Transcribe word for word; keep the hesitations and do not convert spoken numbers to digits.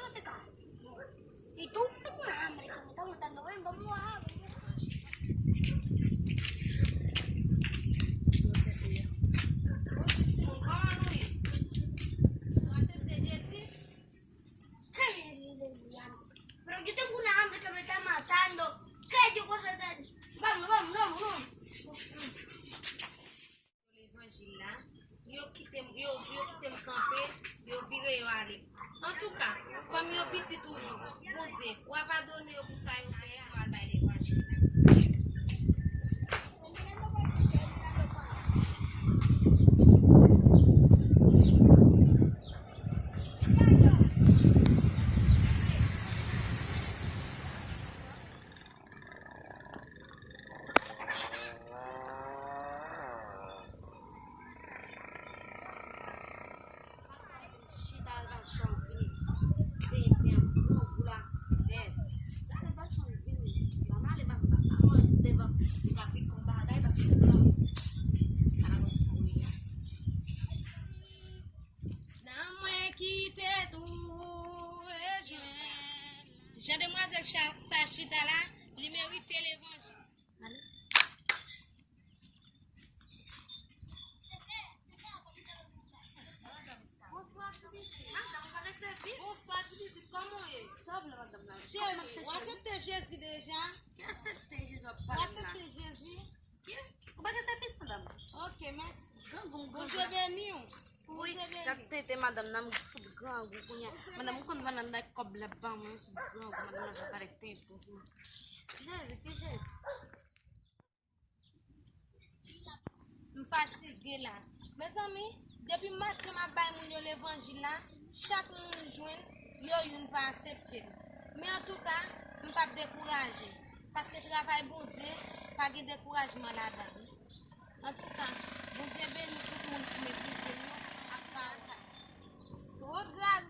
Sekansi. E tou, una hambre que me está matando, ven, vamos a... Kòman nou ye? Ou aksepte Jezi? Kè Jezi de diablo. Pero yo tengo una hambre que me está matando. Kè yo cosa tan... Vamos, vamos, vamos, vamos. Levanjil la, yo kite m, yo, yo kite m kanpe, yo vire yo ale. Antouka, kòm yo piti toujou, Bondye, w a padone yo pou sa yo fè a, yo al bay levanjil. Chita l pa janm vini benyen benyen gwo gou la. Gade pa janm vini. Mwen ale pa pa mwen devan. Li ka pik yon bagay paske sa yon kouri a. Nan mwen ki te dwe jwenn. Jan demwazèl sa chita la, li merite levanjil. Bonswa, ti pitit. Madanm, ou pa gen sèvis? Bonswa, ti pitit, kòman w ye? Sa w vle, madanm nan? Cheri, w aksepte Jezi deja? Ki aksepte Jezi w ap pale la? Ou aksepte Jezi? Ki, ou pa gen sèvis, madanm? Ok, mèsi. Grangou, grangou. Bondye beni w. Wi, Bondye beni w. Gad tenten madanm nan, m fout grangou kounye a. Madanm, ou konn madanm nan kòb la ban mwen, m fout grangou, madanm nan ap pale tenten sou mwen. Jezi, ki Jezi? M fatige la. Mezanmi, depi maten m ap bay moun yo levanjil la, chak moun m jwenn, yo youn pa aksepte m. Men antouka, m p ap dekouraje, paske travay Bondye pa gen dekourajman ladan l. Antouka, Bondye beni tout moun ki meprize m yo ak travay. Twòp gras.